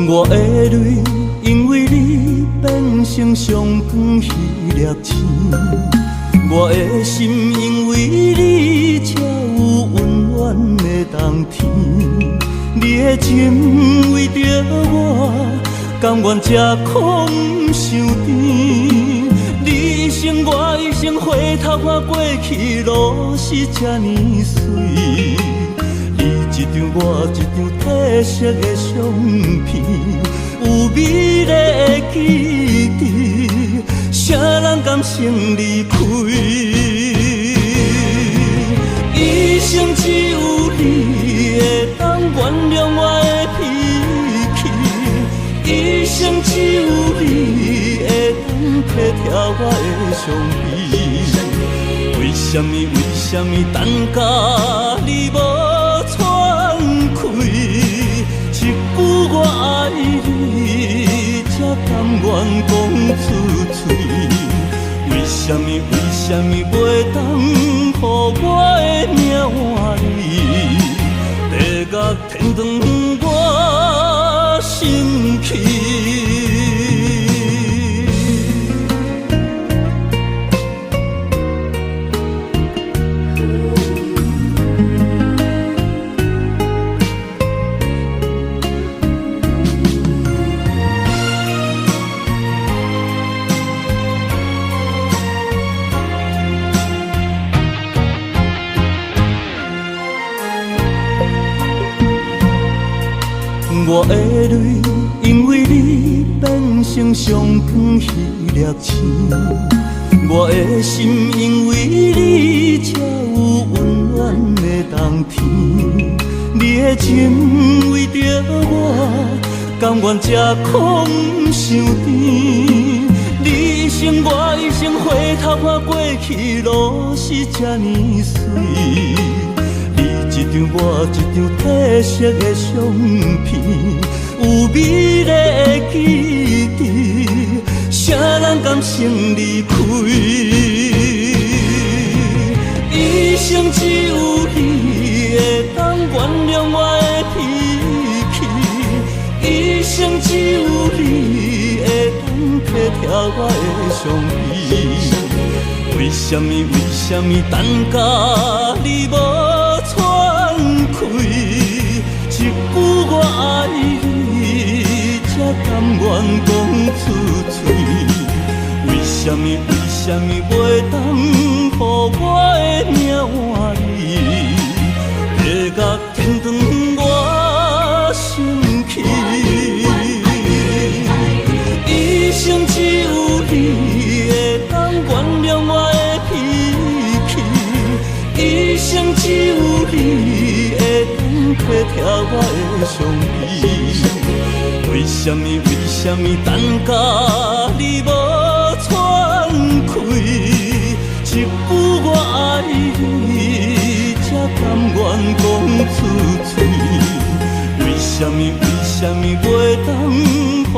我的淚因為你變成上光彼粒星，我的心因為你才有溫暖的冬天。你的情為著我，甘願食苦毋想甜。你一生我一生，回頭看過去，路是這呢媠。你一張我一張褪色的相片，有美麗的記憶，啥人甘心離開？一生只有你會當原諒我的脾氣，一生只有你會當體貼我的傷悲。為什麼？為什麼等甲你無喘氣？一句我愛你，才甘願講出嘴。為什麼？為什麼袂當予我的命換你？地獄天堂我心去。我的淚因為你變成上光彼粒星，我的心因為你才有溫暖的冬天。你的情為著我，甘願吃苦毋想甜。你一生我一生，回頭看過去，路是這呢媠。一張我一張褪色的相片，有美麗的記憶，啥人甘心離開？一生只有你會當原諒我的脾氣，一生只有你會當體貼我的傷悲。為什麼？為什麼等甲你無喘氣？一句我愛你，才甘願講出嘴。為什麼？為什麼袂當予我的命換你？地獄天堂我心去。一生只有你會當原諒我的脾氣，一生只有你會當體貼我的傷悲。為什麼？為什麼等甲你無喘氣？一句我愛你，才甘願講出嘴。為什麼？為什麼袂當予我